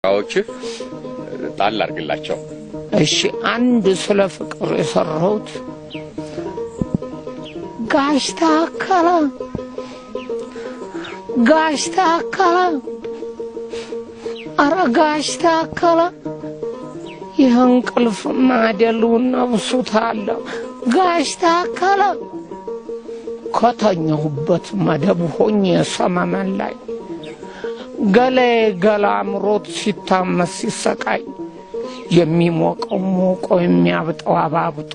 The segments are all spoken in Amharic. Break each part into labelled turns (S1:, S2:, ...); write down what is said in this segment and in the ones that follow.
S1: ስራዎችህ ጣል አድርግላቸው።
S2: እሺ፣ አንድ ስለ ፍቅር የሰራሁት ጋሽ ታከለ፣ ጋሽ ታከለ፣ አረ ጋሽ ታከለ፣ ይህ እንቅልፍ ማደሉ ነብሱት አለ። ጋሽ ታከለ፣ ከተኛሁበት መደብ ሆኜ ሰመመን ላይ ገላዬ ገላ አምሮት ሲታመስ ሲሰቃይ፣ የሚሞቀው ሞቆ የሚያብጠው አባብጦ፣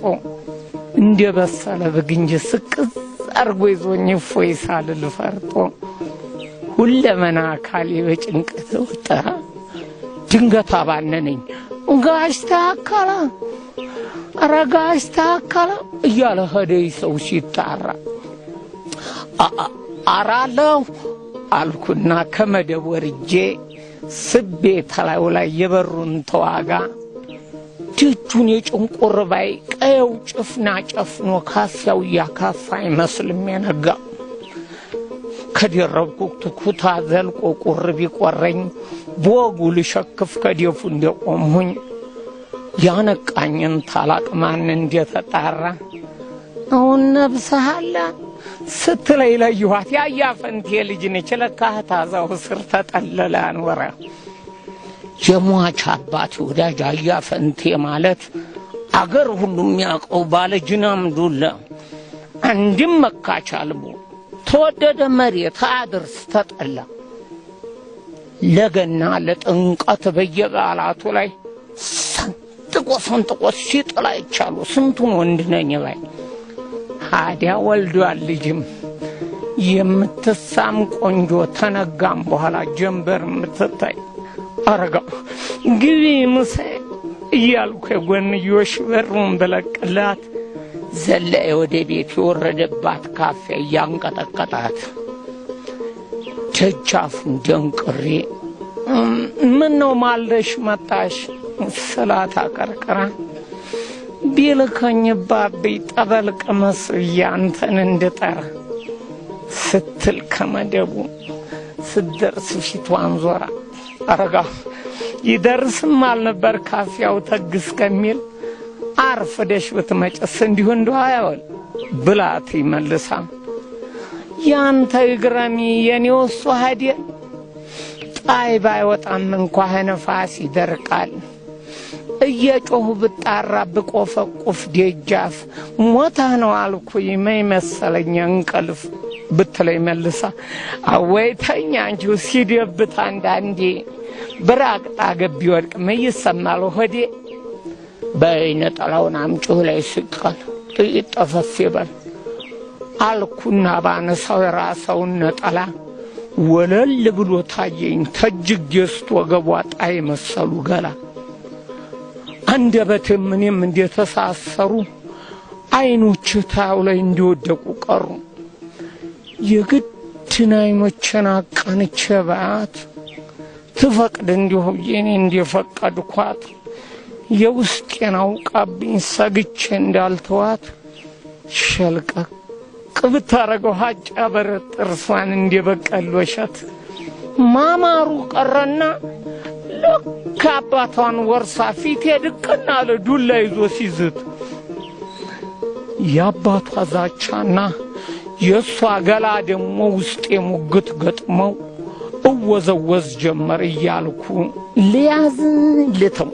S2: እንደ በሰለ ብግንጅ ስቅዝ አርጎ ይዞኝ እፎይ ሳልል ፈርጦ፣ ሁለመና አካሌ በጭንቀት ወጠራ። ድንገት አባነነኝ። ጋሽ ታከለ፣ ኧረ ጋሽ ታከለ እያለ ሄደይ ሰው ሲጣራ፣ አራለሁ አልኩና ከመደብ ወርጄ ስቤ ተላዩ ላይ የበሩን ተዋጋ ደጁን የጭንቁር ባይ ቀየው ጭፍና ጨፍኖ ካፊያው እያካፋ አይመስልም የነጋ። ከደረብኩት ኩታ ዘልቆ ቁር ቢቆረኝ በወጉ ልሸክፍ ከደፉ እንደቆምሁኝ ያነቃኝን ታላቅ ማን እንደተጣራ አሁን ነብሰሃላ ስትለይ ለየኋት። ያያፈንቴ ልጅ ነች ለካ ታዛው ስር ተጠለለ አንወራ። የሟች አባት ወዳጅ አያፈንቴ ማለት አገር ሁሉ የሚያውቀው ባለ ጅናም ዱላ፣ አንድም መካች አልቦ፣ ተወደደ መሬት አድርስ ተጠላ፣ ለገና ለጥምቀት በየበዓላቱ ላይ ሰንጥቆ ሰንጥቆ ሲጥል አይቻሉ ስንቱን ወንድ ነኝ ባይ። ታዲያ ወልዷል ልጅም የምትሳም ቆንጆ፣ ተነጋም በኋላ ጀንበር የምትታይ። አረጋ ግቢ ምሴ እያልኩ የጎንዮሽ በሩን ብለቅላት ዘላ ወደ ቤት የወረደባት ካፌ እያንቀጠቀጣት ደጃፉን ደንቅሬ ምን ነው ማልደሽ መጣሽ ስላት አቀርቅራ ቢልከኝ ባብይ ጠበል ቅመስ ብዬ አንተን እንድጠራ ስትል ከመደቡ ስትደርስ ፊቷን ዞራ አረጋ ይደርስም አልነበር ካፊያው ተግ እስከሚል አርፍደሽ ብትመጭስ እንዲሁ እንዲሁ አያውል ብላት ይመልሳ ያንተ ይግረሚ የኔ ወሱ ሀዲያ ጣይ ባይወጣም እንኳ ነፋስ ይደርቃል። እየጮሁ ብጣራ ብቆፈቁፍ ደጃፍ ሞተህ ነው አልኩኝ መይ መሰለኝ እንቅልፍ ብትለኝ መልሳ አወይ ተኛ አንቺው ሲደብት አንዳንዴ ብራቅጣ ገብ ቢወድቅ ምን ይሰማል ሆዴ። በይ ነጠላውን አምጪው ላይ ስቀል ጥቂት ጠፈፍ ይበል አልኩና ባነሳው የራሰውን ነጠላ ወለል ብሎ ታየኝ ተጅግ የስት ወገቧ ጣይ መሰሉ ገላ። አንደበቴም እኔም እንደተሳሰሩ አይኖችህ ታያው ላይ እንዲወደቁ ቀሩ። የግድን አይኖቼን አቃንቼ ባያት ትፈቅድ እንዲሁ የኔ እንደፈቀድኳት የውስጤን አውቃብኝ ሰግቼ እንዳልተዋት ሸልቀቅ ብታረገው ሀጫ በረት ጥርሷን እንደበቀል ወሸት ማማሩ ቀረና ልክ አባቷን ወርሳ ፊቴ ድቅና አለ ዱላ ይዞ ሲዝት። የአባቷ ዛቻና የእሷ ገላ ደግሞ ውስጤ ሙግት ገጥመው እወዘወዝ ጀመር እያልኩ ልያዝ ልተው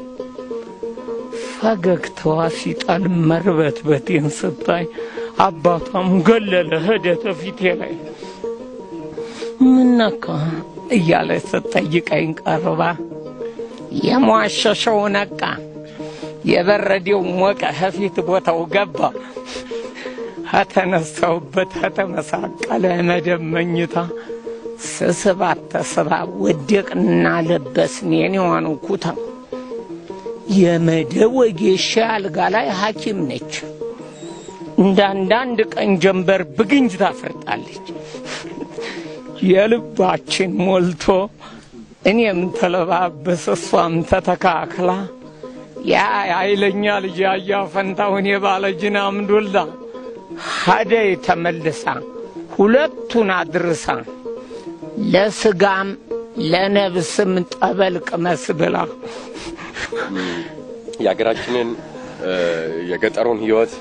S2: ፈገግታዋ ሲጣል መርበትበቴን ስታይ አባቷም ገለለ ሄደ ተፊቴ ላይ። ምነካ እያለች ስትጠይቀኝ ቀርባ የሟሸሸው ነቃ፣ የበረዴው ሞቀ፣ ከፊት ቦታው ገባ። ከተነሳሁበት ከተመሳቀለ መደብ መኝታ ስስባት ተስባ ወደቅና ለበስን የኔዋኑ ኩታ። የመደብ ወጌሻ አልጋ ላይ ሐኪም ነች። እንደ አንዳንድ ቀን ጀንበር ብግንጅ ታፈርጣለች። የልባችን ሞልቶ እኔም ተለባበስ እሷም ተተካክላ ያ ኃይለኛ ልጅ ያያ ፈንታሁን የባለ ጅናም ዱላ ሀደይ ተመልሳ ሁለቱን አድርሳ ለስጋም ለነብስም ጠበል ቅመስ ብላ።
S1: የሀገራችንን የገጠሩን ህይወት።